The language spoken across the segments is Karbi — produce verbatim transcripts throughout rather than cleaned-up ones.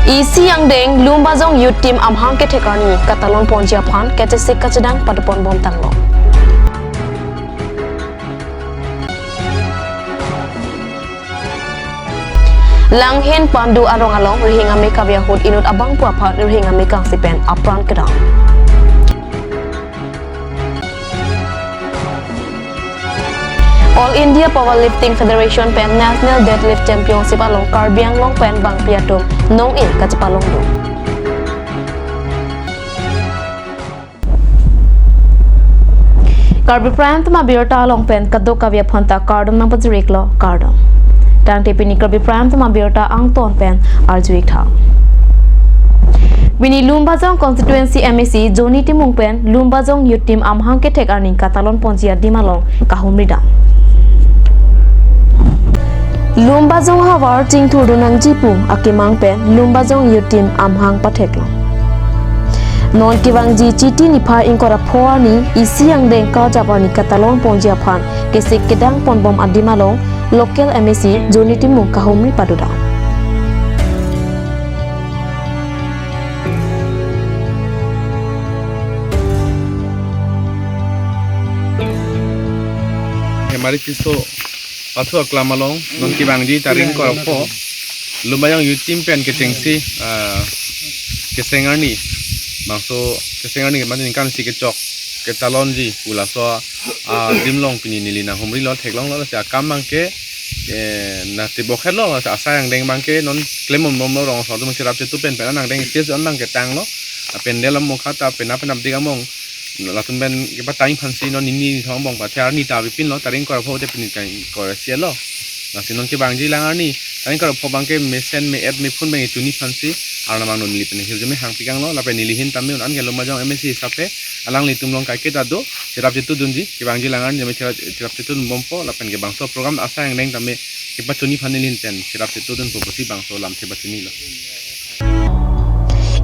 Isi angdeng Lumbajong Youth Team amahang kethek arni katalon ponji aphan kachesik kachedang padopon bomtanglo. Langhin Pandu arong along rihing ame kave ahut inut abangphu aphan rihing ame kangsi pen apran kedam. All India Powerlifting Federation pen National Deadlift Championship along Karbi Anglong pen bangpi atum nong-in kachepalongdun. Karbi Prime Time abirta along pen kadokave aphanta kardom nangpajir-iklo, kardom. Tangte pini Karbi Prime Time abirta angton pen arju-ik tha. Pini Lumbajong Constituency M A C Johnny Timung pen Lumbajong Youth Team amahang kethek arni katalon ponji adim along kahumri dam. Lumbajong havar chingthurdun nangji pu akemang pen Lumbajong Youth Team amahang patheklo. Non kevangji Chiti niphai ingkoi ra pho arni isi angdeng karjap arni katalon ponji aphan kesik kedang ponbom adim along local M A C Johnny Timung kahumri padodam. Hemari Tisso pathu aklam along non kevangji tarik ingkoi ra pho Lumbajong Youth Team pen kechengsi, ah, keseng arni, bangso keseng arni mane ningkan isi kechok ketalonji pu laso adim along pini neli nanghumrilo, theklonglo. Lasi akam abangke, eh, na tibokhetlo, lasi asai angdeng abangke non klembomlo, rong asor atum cherap chetu pen pen angdeng stage on abangke tanglo. Apendel among kata pen apen apdik among latum pen kepatang aphansi non nini nithom angbong pathe arni ta bipinlo, tarik ingkoi ra pho te pini tarik ingkoi ra isi lo. Lasi non kevangji lang arni tarik ingkoi ra pho abangke mesen me-et mephun abang chini aphansi arnam angno neli pen hirjume hangpikanglo, lapen neli ahin tame un-an ke Lumbajong M A C hisape alanglitum along kaiketa do cherap chetudunji, kevangji lang arni jame cherap, cherap chetudun bompo, lapen ke bangso program asai angdeng tame kepachini aphan neli ahin pen cherap chetudunpo pusi bangso lamthe pachinilo.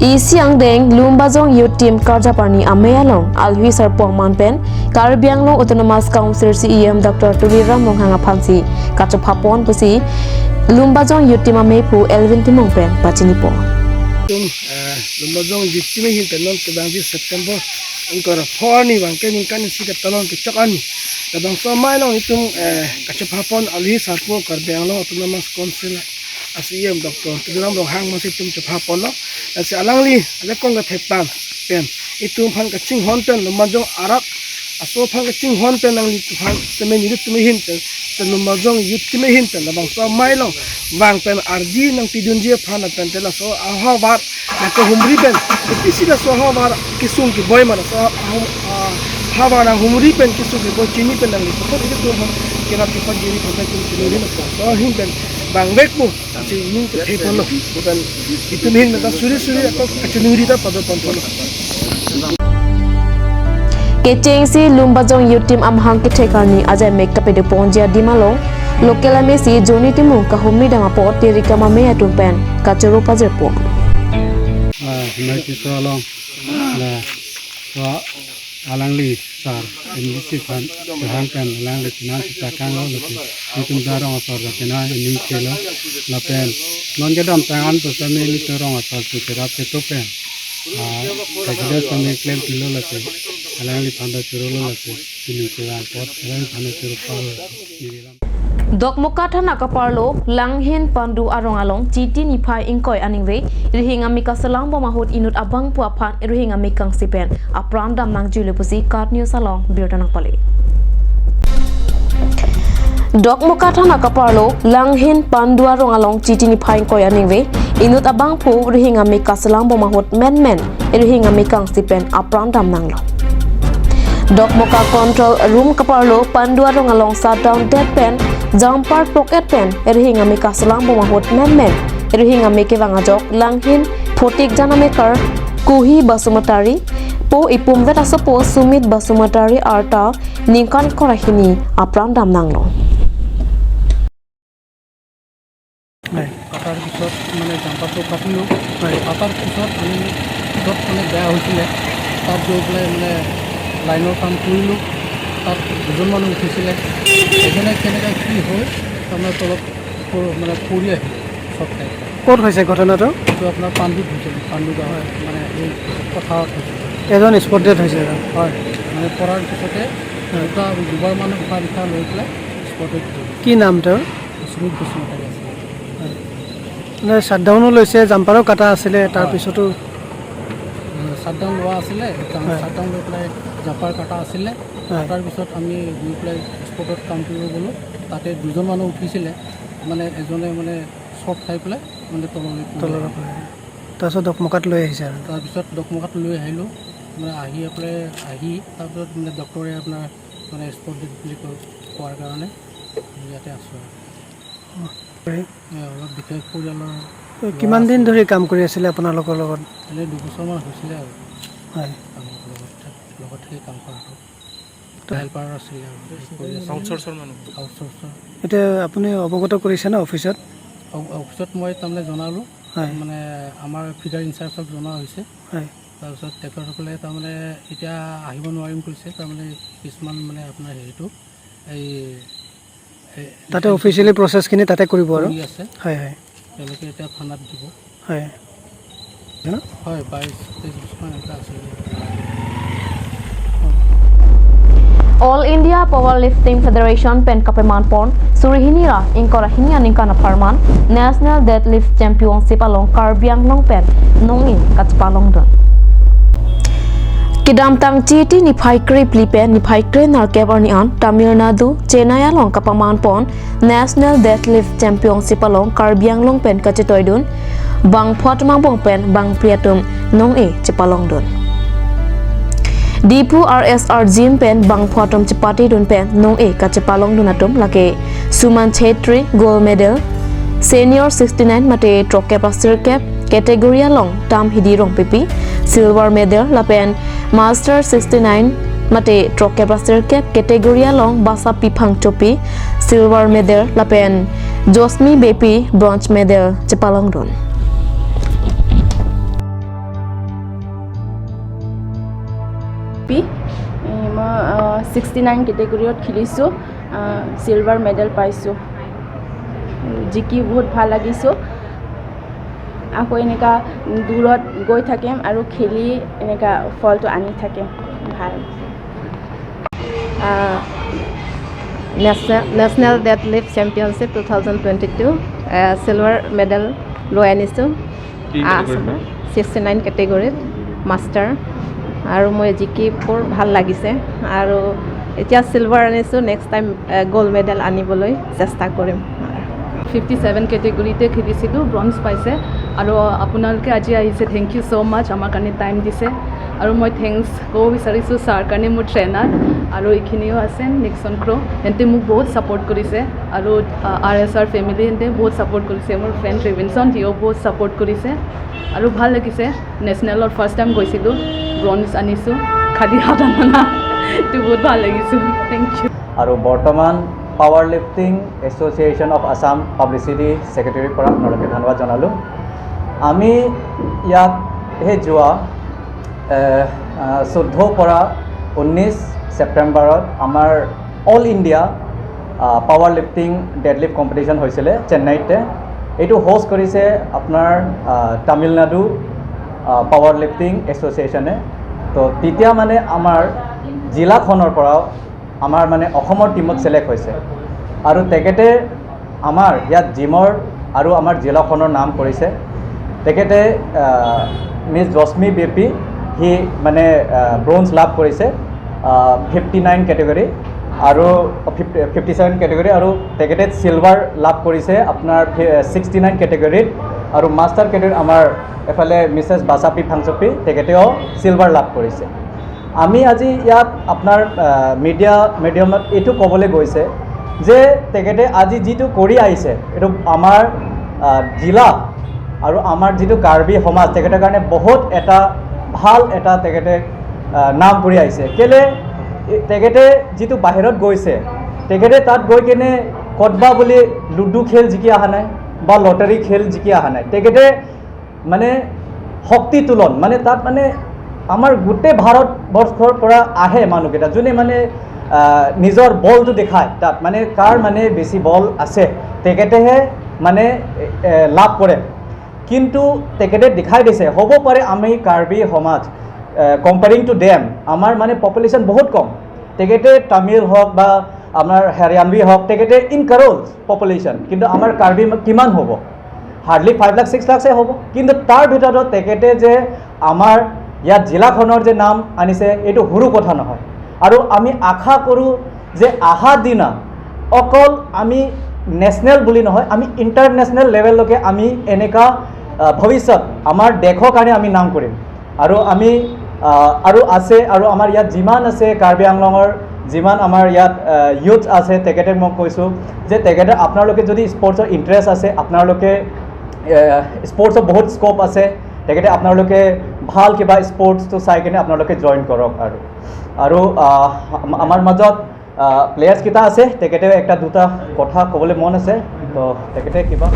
Isi angdeng Lumbajong Youth Team karjap arni amei along alwi sarpo aman pen Karbi Anglong Autonomous Council C E M Doctor Tuliram Ronghang aphansi kachepha pon pusi Lumbajong Youth Team ameiphu Elvin Timung pen pachini pon. Itum, eh, Lumbajong Youth Team ahin pen non kevangji September ingkoi ra pho arni abangke ningkan isi katalon kechok arni. Labangso amei along itum, eh, kachepha pon alwi sarpo Karbi Anglong Autonomous Council a C E M Doctor Tuliram Ronghang amatsi itum chepha ponlo. Lasi alangli ajakong kethek pen pen itum aphan kachinghon pen Lumbajong arat aso aphan kachinghon pen nanglitum aphan tame nelitum ahin pen, pen Lumbajong Youth Team ahin pen labangso amei along vang pen ardi nangpidunji aphan pen te laso ahavar nangkehumri pen, ipisi laso ahavar kesung keboi ma laso ahum-, ah, havar nanghumri pen kesung keboi chini pen nangli puthot itum aphan kerap kepajiri aphan pen itum chiningri laso ahin pen vangvekpo. Lasi ning kethe ponlo, bukan itum ahin meta suri suri ako kachiningri ta padopon ponlo. Kechengsi Lumbajong Youth Team amahang kethek arni ajai mek kapede ponji adim along local M A C Johnny Timung kahumri dam apot tirikam amei atum pen kachoro pajirpo. Ah, hemari Tisso along, la, so, alangli sar M D C aphan kehang pen alangli penang sita kanglo, lapen itum ta rong asor ta penang ining chelo, lapen non kedamtang an pusitame itum rong asor pu cherap chetu pen, ah, kagida sami klem pilo, lapen alangliphan ta chorolo, lapen ining chelo apot alangliphan ta choro palo. Dokmoka thana kaparlo Langhin Pandu arong along Chiti niphai ingkoi aningve rihing ame kaselam bom ahut inut abangphu aphan rihing ame kangsi pen apran dam nangjuilo pusi KAT News along birta nangpale. Dokmoka thana kaparlo Langhin Pandu arong along Chiti niphai ingkoi aningve inut abangphu rihing ame kaselam bom ahut menmen rihing ame kangsi pen apran dam nanglo. Dokmoka control room kaparlo Pandu arong along shutdown det pen jumper pocket pen rihing ame kaselam bom ahut menmen rihing ame kevang ajok Langhin Photik Janamekar, Kuhi Basumatary, Po Ipumvet asopo Sumit Basumatary arta ningkan ingkoi ra hini apran dam nanglo. হয়। কটাৰ পিছত মানে জাম্পাৰটো কাটিলোঁ। হয়। কটাৰ পিছত আমি য'ত মানে বেয়া হৈছিলে, তাত গৈ পেলাই মানে লাইনৰ কাম কৰিলোঁ। তাত দুজন মানুহ উঠিছিলে। সেইকাৰণে কেনেকৈ কি হ'ল, তাৰমানে তলত প-, মানে পৰি আহিলে চৰ্ট খাই। ক'ত হৈছে ঘটনাটো? এইটো আপোনাৰ পাণ্ডুত হৈছে, পাণ্ডু গাঁৱত, হয়। মানে এই পথাৰত হৈছে। এজন স্পট ডেড হৈছে আৰু। হয়, মানে পৰাৰ পিছতে হয়। দুটা, দুবাৰমান উশাহ নিশাহ লৈ পেলাই স্পট ডেড হৈছে। কি নাম তেওঁৰ? সুমিত গোস্বামী আছিলে। হয়। মানে শ্বাটডাউনো লৈছে, জাম্পাৰো কটা আছিলে, তাৰ হয়। পিছতো মানে শ্বাটডাউন লোৱা আছিলে, হয়। শ্বাটডাউন লৈ পেলাই জাম্পাৰ কটা আছিলে। হয়। তাৰ পিছত আমি গৈ পেলাই স্পটত কাম কৰিব গ'লোঁ। তাতে দুজন মানুহ উঠিছিলে, মানে এজনে মানে শ্বৰ্ট খাই পেলাই মানে তললৈ পৰি তললৈ আহিল। পৰি আহিল। তাৰপিছত ডকমকাত লৈ আহিছে আৰু। তাৰপিছত ডকমকাত লৈ আহিলোঁ। মানে আহি পেলাই, আহি তাৰপিছত মানে ডক্টৰে আপোনাৰ মানে স্পট ডেড বুলি কৈ-, কোৱাৰ কাৰণে ইয়াতে আছোঁ আৰু। অ, হয়। এ, অলপ বিশেষ পৰিয়ালৰ এ, ল'ৰা কিমান দিন আছিলে। ধৰি কাম কৰি আছিলে আপোনালোকৰ লগত? এনেই দুবছৰমান হৈছিলে আৰু হয়। কাম লগত, লগত থাকি কাম কৰাটো। তো হেল্পাৰ আছিলে আৰু, হেল্প কৰি আছিলে। আউটচৰ্চৰ মানুহ? আউটচৰ্চৰ। এতিয়া আপুনি অৱগত কৰিছে ন অফিচত? অ-, অফিচত মই তাৰমানে জনালোঁ। হয়। মানে আমাৰ ফিডাৰ ইনচাৰ্জক জনোৱা হৈছে। হয়। তাৰপিছত তেখেতসকলে তাৰমানে এতিয়া আহিব নোৱাৰিম কৈছে, তাৰমানে কিছুমান মানে আপোনাৰ হেৰিটো এই, এই তাতে অফিচিয়েলি প্ৰচেছখিনি তাতে কৰিব আৰু? কৰি আছে। হয়, হয়। তেওঁলোকে এতিয়া থানাত দিব। হয়। ন? হয়, বাইছ, তেইছ বছৰমান এনেকুৱা আছিলে। All India Powerlifting Federation pen kapemanpon suri hini ra ingkoi ra hini aningkan apharman National Deadlift Championship along Karbi Anglong pen nong-e kachepalongdun. Kedamtang Chiti niphai krephli pen niphai krenerkep arni an Tamil Nadu, Chennai along kapamanpon National Deadlift Championship along Karbi Anglong pen kachetoidun bangphu atum angbong pen bangphli atum nong-e chepalongdun. Diphu R S R Gym pen bangphu atum chepatedun pen nong-e kachepalongdun atum lake Suman Chhetri gold medal, senior sixty nine mate throkkep ra sirkep category along Tamhidi Rongpipi, silver medal, lapen master sixty nine mate throkkep ra sirkep category along Basapi Phangchopi, silver medal, lapen Josmi Beypi, bronze medal chepalongdun. পি, এ, মই, আহ, sixty nine কেটেগৰীত খেলিছোঁ, আহ, silver medal পাইছোঁ। জিকি বহুত ভাল লাগিছোঁ। আকৌ এনেকা দূৰত গৈ থাকিম আৰু খেলি এনেকা ফলটো আনি থাকিম। ভাল। আহ, national, national deadlift championship two thousand twenty two, আহ, চিলভাৰ মেডেল লৈ আনিছোঁ। কি আহ, কেটেগৰীত? ছিক্সটি নাইন কেটেগৰীত মাষ্টাৰ। আৰু মই জিকি বৰ ভাল লাগিছে। আৰু এতিয়া চিলভাৰ আনিছোঁ, নেক্সট টাইম, আহ, গ'ল্ড মেডেল আনিবলৈ চেষ্টা কৰিম। ফিফটি ছেভেন কেটেগৰীতে খেলিছিলোঁ, ব্ৰঞ্জ পাইছে। আৰু আপোনালোকে আজি আহিছে, থেংক ইউ ছ' মাছ, আমাৰ কাৰণে টাইম দিছে। আৰু মই থেংকছ ক'ব বিচাৰিছোঁ ছাৰ কাৰণে, মোৰ ট্ৰেইনাৰ আৰু এইখিনিও আছে, নিক্সন ক্ৰ'। সিহঁতে মোক বহুত ছাপোৰ্ট কৰিছে আৰু, আ, আৰ এছ আৰ ফেমিলি সিহঁতে বহুত ছাপোৰ্ট কৰিছে। মোৰ ফ্ৰেণ্ড ৰিভিনছন, সিও বহুত ছাপোৰ্ট কৰিছে আৰু ভাল লাগিছে। নেশ্যনেলত ফাৰ্ষ্ট টাইম গৈছিলোঁ, ব্ৰঞ্জ আনিছোঁ, খালি হাত অনা নাই। এইটো বহুত ভাল লাগিছে। Thank you. আৰু বৰ্তমান power lifting association of Assam publicity ছেক্ৰেটেৰীৰ পৰা আপোনালোকে ধন্যবাদ জনালোঁ। আমি ইয়াত সেই যোৱা, এ, আ, চৈধ্য পৰা ঊনৈছ ছেপ্টেম্বৰত আমাৰ অল ইণ্ডিয়া, আ, পাৱাৰ লিফটিং ডেডলিফ্ট কম্পিটিশ্যন হৈছিলে চেন্নাইতে। এইটো হোষ্ট কৰিছে আপোনাৰ, আ, তামিলনাডু, আ, পাৱাৰ লিফটিং এছ'চিয়েশ্যনে। তো তেতিয়া মানে আমাৰ জিলাখনৰ পৰাও আমাৰ মানে অসমৰ টীমত ছিলেক্ট হৈছে আৰু তেখেতে আমাৰ ইয়াত জিমৰ আৰু আমাৰ জিলাখনৰ নাম কৰিছে। তেখেতে, আহ, মিছ জস্মি বেপী, সি মানে, আহ, ব্ৰঞ্জ লাভ কৰিছে, আহ, ফিফটি নাইন কেটেগৰী আৰু ফিফ-, ফিফটি ছেভেন কেটেগৰী আৰু তেখেতে চিলভাৰ লাভ কৰিছে আপোনাৰ ফি-, ছিক্সটি নাইন কেটেগৰীত আৰু মাষ্টাৰ কেটেগৰীত আমাৰ এফালে মিছেছ বাচাপি ফাংচপি তেখেতেও চিলভাৰ লাভ কৰিছে। আমি আজি ইয়াত আপোনাৰ, আহ, মিডিয়া মিডিয়ামত এইটো ক'বলৈ গৈছে যে তেখেতে আজি যিটো কৰি আহিছে, এইটো আমাৰ, আহ, জিলা আৰু আমাৰ যিটো কাৰ্বি সমাজ, তেখেতৰ কাৰণে বহুত এটা ভাল এটা তেখেতে, আহ, নাম কৰি আহিছে। কেলে, এ, তেখেতে যিটো বাহিৰত গৈছে, তেখেতে তাত গৈ কেনে ক'তবা বুলি লুডু খেল জিকি অহা নাই বা লটাৰী খেল জিকি অহা নাই। তেখেতে মানে শক্তি তোলন, মানে তাত মানে আমাৰ গোটেই ভাৰতবৰ্ষৰ পৰা আহে মানুহকেইটা, যোনে মানে, আহ, নিজৰ বলটো দেখায় তাত, মানে কাৰ মানে বেছি বল আছে, তেখেতেহে মানে, এ, এ, লাভ কৰে। কিন্তু তেখেতে দেখাই দিছে, হ'ব পাৰে আমি কাৰ্বি সমাজ, কম্পেয়াৰিং টু ডেম, আমাৰ মানে পপুলেশ্যন বহুত কম। তেখেতে তামিল হওক বা আপোনাৰ হাৰিয়ানভি হওক, তেখেতে ইন কাৰোৰ্ছ পপুলেশ্যন, কিন্তু আমাৰ কাৰ্বি কিমান হ'ব? হাৰ্ডলি ফাইভ লাখ ছিক্স লাখহে হ'ব। কিন্তু তাৰ ভিতৰত তেখেতে যে আমাৰ ইয়াত জিলাখনৰ যে নাম আনিছে, এইটো সৰু কথা নহয়। আৰু আমি আশা কৰোঁ যে অহা দিনা অকল আমি নেশ্যনেল বুলি নহয়, আমি ইণ্টাৰনেশ্যনেল লেভেললৈকে আমি এনেকা, আহ, ভৱিষ্যত আমাৰ দেশৰ কাৰণে আমি নাম কৰিম। আৰু আমি, আহ, আৰু আছে, আৰু আমাৰ ইয়াত যিমান আছে কাৰ্বি আংলঙৰ যিমান আমাৰ ইয়াত, আহ, ইউথ আছে, তেখেতে মই কৈছোঁ যে তেখেতে আপোনালোকে যদি স্পৰ্টছৰ ইণ্টাৰেষ্ট আছে, আপোনালোকে, আহ, স্পৰ্টছৰ বহুত স্ক'প আছে, তেখেতে আপোনালোকে ভাল কিবা স্পৰ্টছটো চাই কিনে আপোনালোকে জইন কৰক। আৰু, আৰু, আহ, আম-, আমাৰ মাজত, আহ, প্লেয়াৰ্ছ কেইটা আছে, তেখেতেও একটা দুটা কথা ক'বলৈ মন আছে, তো তেখেতে কিবা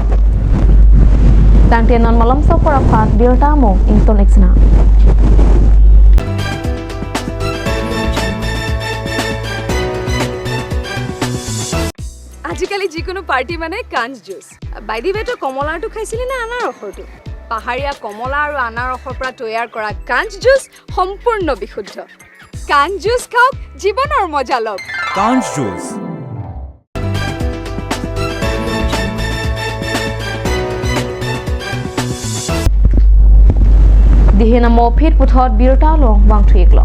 Tangte non malomso apor aphan birta mo ington ik sina. আজিকালি যিকোনো পাৰ্টি মানে কাঞ্চ জুচ। বাই দি ৱে, তই কমলাৰটো খাইছিলি নে আনাৰসৰটো? পাহাৰীয়া কমলা আৰু আনাৰসৰ পৰা তৈয়াৰ কৰা কাঞ্চ জুচ সম্পূৰ্ণ বিশুদ্ধ। কাঞ্চ জুচ খাওক, জীৱনৰ মজা লওক। কাঞ্চ juice. Dihin amo phit puthot birta along vangthu iklo.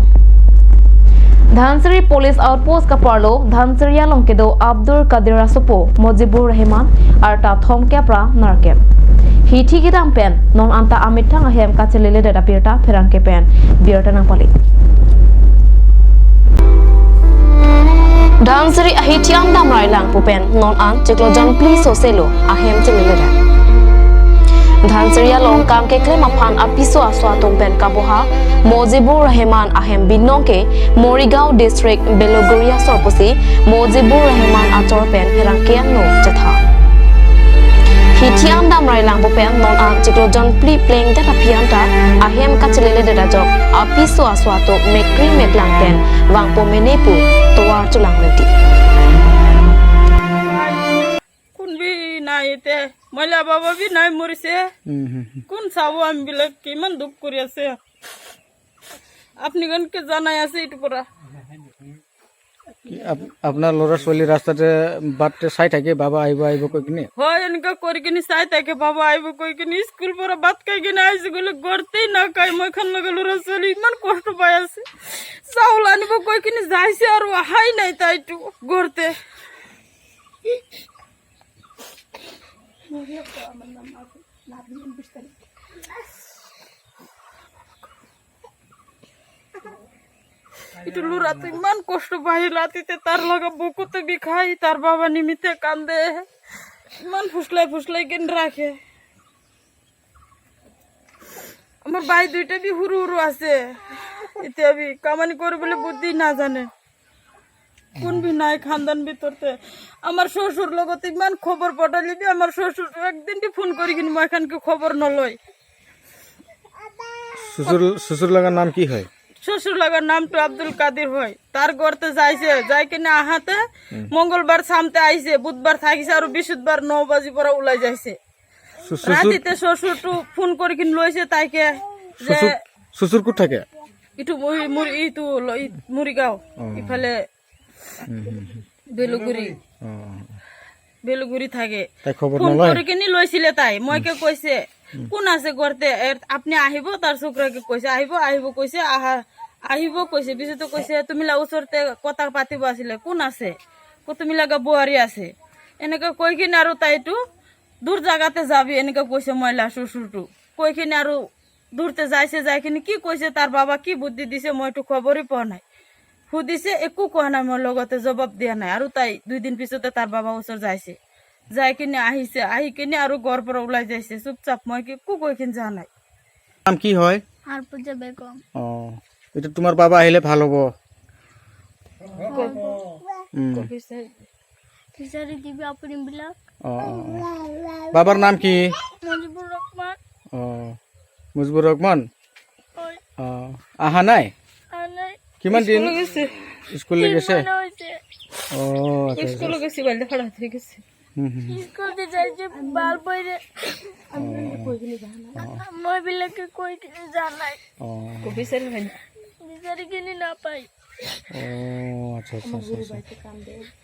Dhansiri Police Outpost kaparlo Dhansiri along kedo Abdul Kadir asopo Mojibur Rahman arta thomkep ra nerkep. Hithi kedam pen non anta amethang ahem kacheleledet abirta pherangke pen birta nangpali. Dhansiri ahithi an damrailang pu pen non an chiklo jon phli soselo ahem cheleledet. Dhansiri along kam keklem aphan apiso aso atum pen kaboha Mojibur Rahman ahem binong ke Morigaon District Beluguri asor pusi Mojibur Rahman achor pen pherangke angno chetha. Hithi an damrailang pu pen non an chiklo jon phli plengdet aphi anta ahem kacheleledet ajok apiso aso atum mekri meklang pen vangpo mene pu tovar cholang leti. কোন বি নাই এতে, মহিলা বাবা বি নাই মরিছে। হুম, হুম, হুম। কোন চাব আমি বিলাক কিমান দুখ কৰি আছে। আপনি গণকে জানাই আছে এইটো পৰা। কি আপ-, আপোনাৰ ল'ৰা ছোৱালী ৰাস্তাতে বাটতে চাই থাকে, বাবা আহিব আহিব কৈ কিনে? হয়, এনেকা কৰি কিনে চাই থাকে, বাবা আহিব কৈ কিনে। স্কুল পৰা ভাত খাই কিনে আহিছে, গ'লে ঘৰতেই নাখায়। মই খান লগে ল'ৰা ছোৱালী ইমান কষ্ট পাই আছে। চাউল আনিব কৈ কিনে যাইছে আৰু অহাই নাই তাইতো ঘৰতে। এইটো ল'ৰাটো ইমান কষ্ট পায়, ৰাতিতে তাৰ লগা বুকুতে বিষাই, তাৰ বাবা নিমিত্তে কান্দে, ইমান ফুচলাই ফুচলাই কেন ৰাখে। আমাৰ ভাই দুইটা বি সৰু সৰু আছে, এতিয়া বি কামানি কৰিবলৈ বুদ্ধি নাজানে। কোন বি নাই খানদান ভিতৰতে। আমাৰ শ্বশুৰ লগতে ইমান খবৰ পঠালি বি, আমাৰ শ্বশুৰ একদিন দি ফোন কৰি কিনি মই এখানকে খবৰ নলয়। শ্বশুৰ, শ্বশুৰ লগৰ নাম কি হয়? শ্বশুৰ লগৰ নামটো আব্দুল কাদিৰ হয়। তাৰ ঘৰতে যাইছে, যাই কিনে আহাতে হুম। মংগলবাৰ চামতে আহিছে, বুধবাৰ থাকিছে আৰু বৃহস্পতিবাৰ ন বাজিৰ পৰা ওলাই যাইছে। শ্বু-, শ্বশুৰ, ৰাতিতে শ্বশুৰটো ফোন কৰি কিনি লৈছে তাইকে যে শ্বশুৰ, শ্বশুৰ ক'ত থাকে? ইটো মুৰি-, মুৰি-, ইটো ল-, ই-, মৰিগাঁও, অ। ইফালে হুম, হুম, হুম। বেলুগুৰি। অ, অ, অ। বেলুগুৰি থাকে। তাই খবৰ ফোন নলয়? কৰি কিনি লৈছিলে তাই। মই হুম। কে কৈছে, হুম। কোন আছে ঘৰতে? এ, আপুনি আহিব, তাৰ ছোৱালীকে কৈছে, আহিব, আহিব কৈছে, আহা, আহিব কৈছে। পিছতে কৈছে, তুমি লা ওচৰতে কথা পাতিব আছিলে, কোন আছে? ক তুমি লগা বোৱাৰী আছে। এনেকে কৈ কিনে আৰু তাইতো দূৰ জাগাতে যাবি, এনেকে কৈছে মই লা শ্বশুৰটো। কৈ কিনে আৰু দূৰতে যাইছে, যাই কিনে কি কৈছে, তাৰ বাবা কি বুদ্ধি দিছে, মইতো খবৰই পোৱা নাই। সুধিছে, একো কোৱা নাই, মোৰ লগতে জবাব দিয়া নাই। আৰু তাই দুই দিন পিছতে তাৰ বাবা ওচৰ যাইছে, যাই কিনে আহিছে, আহি কিনে আৰু ঘৰ পৰা ওলাই যাইছে চুপচাপ। মই কি একো কৈ কিনে যোৱা নাই। নাম কি হয়? আৰপুজা বেগম। অ, এতিয়া তোমাৰ বাবা আহিলে ভাল হ'ব। হ'ব। উম। বিচাৰি দিবি আপুনি বিলাক। অ, অ, অ। বাবাৰ নাম কি? মুজিবুৰ ৰহমান। অ, মুজিবুৰ ৰহমান? হয়। অ, আহা নাই? আহা নাই। কিমান দিন? স্কুল গৈছে। স্কুল গৈছে? তিন মাহ হৈছে। অ, আচ্ছা, আচ্ছা। স্কুল গৈছে, বাইদেউ ঘৰত হৈ গৈছে। হুম, হুম, হুম। স্কুল যে যাই যে বাল বইরে। অ, অ, অ। মই বিলাকে কৈ কিনে জানাই। অ। কবি স্যার হয় না। বিচারি কিনে না পাই। অ, আচ্ছা, আচ্ছা, আচ্ছা, আচ্ছা।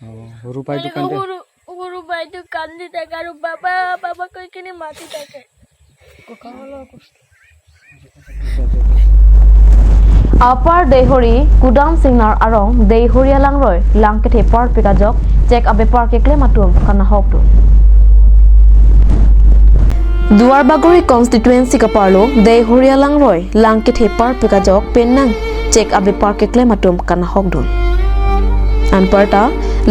অ, সৰু পাই মানে দোকানতে? সৰু, সৰু বাইদেউ কান্দি থাকে আৰু বাবা, বাবা কৈ কিনে মাতি থাকে। Upper Deihori, Kudam Singnar arong, Deihori alangroi, lang kethe parpik ajok, chek abepar keklem atum kanahokdun. Duarbagori constituency kaparlo, Deihori alangroi, lang kethe parpik ajok, penang, chek abepar keklem atum kanahokdun. Anparta,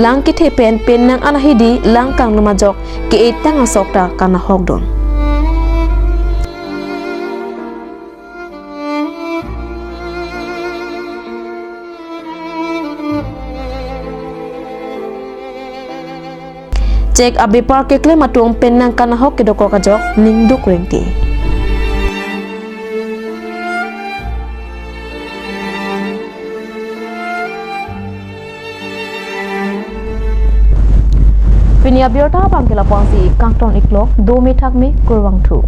lang kethe pen, penang alahidi, lang kanglum ajok, ke-etang asok ta kanahokdun. Chek abepar keklem atum penang kanahok kedokok ajok ningduk rengti. Pini abirta abang ke lapu-ansi kangton iklo, dome thakme kurvangthu.